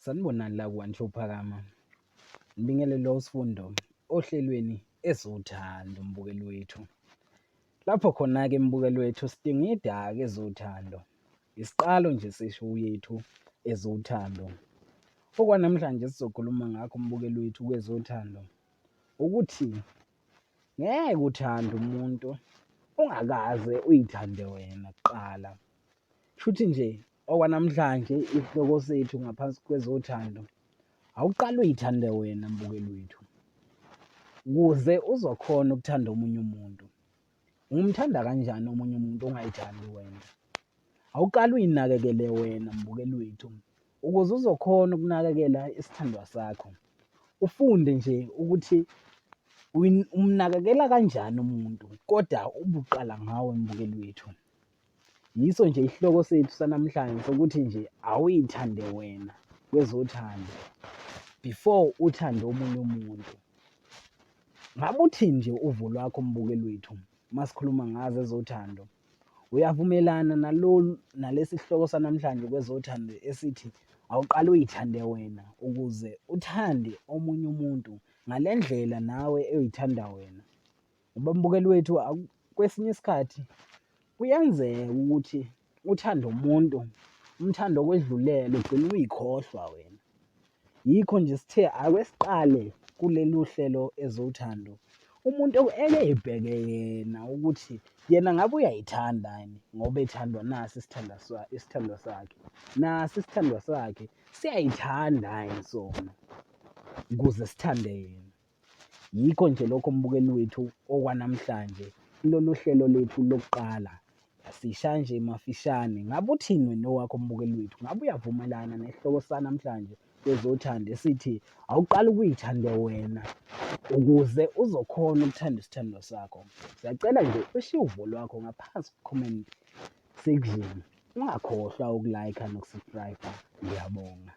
Sanibonani la ku-One Show Phakama. Ngibingelele uSifundo ohlelweni Ezothando mbukeli wethu. Lapho khona-ke mbukeli wethu sidingida-ke ezothando. Isiqalo nje se-show yethu Ezothando. Okwanamhlanje sizokhuluma ngakho mbukeli wethu kwezothando ukuthi ngeke uthande umuntu ungakaze uyithande wena kuqala. Shuthi nje okwanamhlanje isihloko sethu ngaphansi kwezothando awuqale uyithande wena mbukeli wethu ukuze uzokhona ukuthanda omunye umuntu. Ungumthanda kanjani omunye umuntu ongayithandi wena? Awuqale uyinakekele wena mbukeli wethu ukuze uzokhona ukunakekela isithandwa sakho. Ufunde nje ukuthi umnakekela kanjani umuntu kodwa ubuqala ngawe mbukeli wethu. Yiso nje isihloko sethu sanamhlanje sokuthi nje awuyithande wena kwezothando before uthande omunye umuntu. Ngabe uthini nje uvo lwakho mbukeli wethu masikhuluma ngazo ezothando? Uyavumelana nalolu nalesi sihloko sanamhlanje kwezothando esithi awuqale uyithande wena ukuze uthande omunye umuntu ngale ndlela nawe oyithanda wena? Ngoba mbukeli wethu kwesinye isikhathi kuyenzeka ukuthi uthande umuntu, umthande okwedlulele ugcine uyikhohlwa wena. Yikho nje sithe ake siqale kulelu hlelo Ezothando, umuntu eke ey'bheke yena ukuthi yena ngabe uyayithanda yini ngoba ethandwa nasi isithandwa isithandwa sakhe, naso isithandwa sakhe siyayithanda yini sona ukuze sithande yena. Yikho nje lokho mbukeli wethu okwanamhlanje kulolu hlelo lethu lokuqala. Sisha nje mafishane. Ngabe uthini wena owakho mbukeli wethu? Ngabe uyavumelana nesihloko sanamhlanje kwezothando esithi awuqale ukuyithande wena ukuze uzokhona ukuthanda isithandwa sakho? Siyacela nje ushiye uvo lwakho ngaphansi ku-comment section. Ungakhohlwa uku-like noku-subscribe. Ngiyabonga.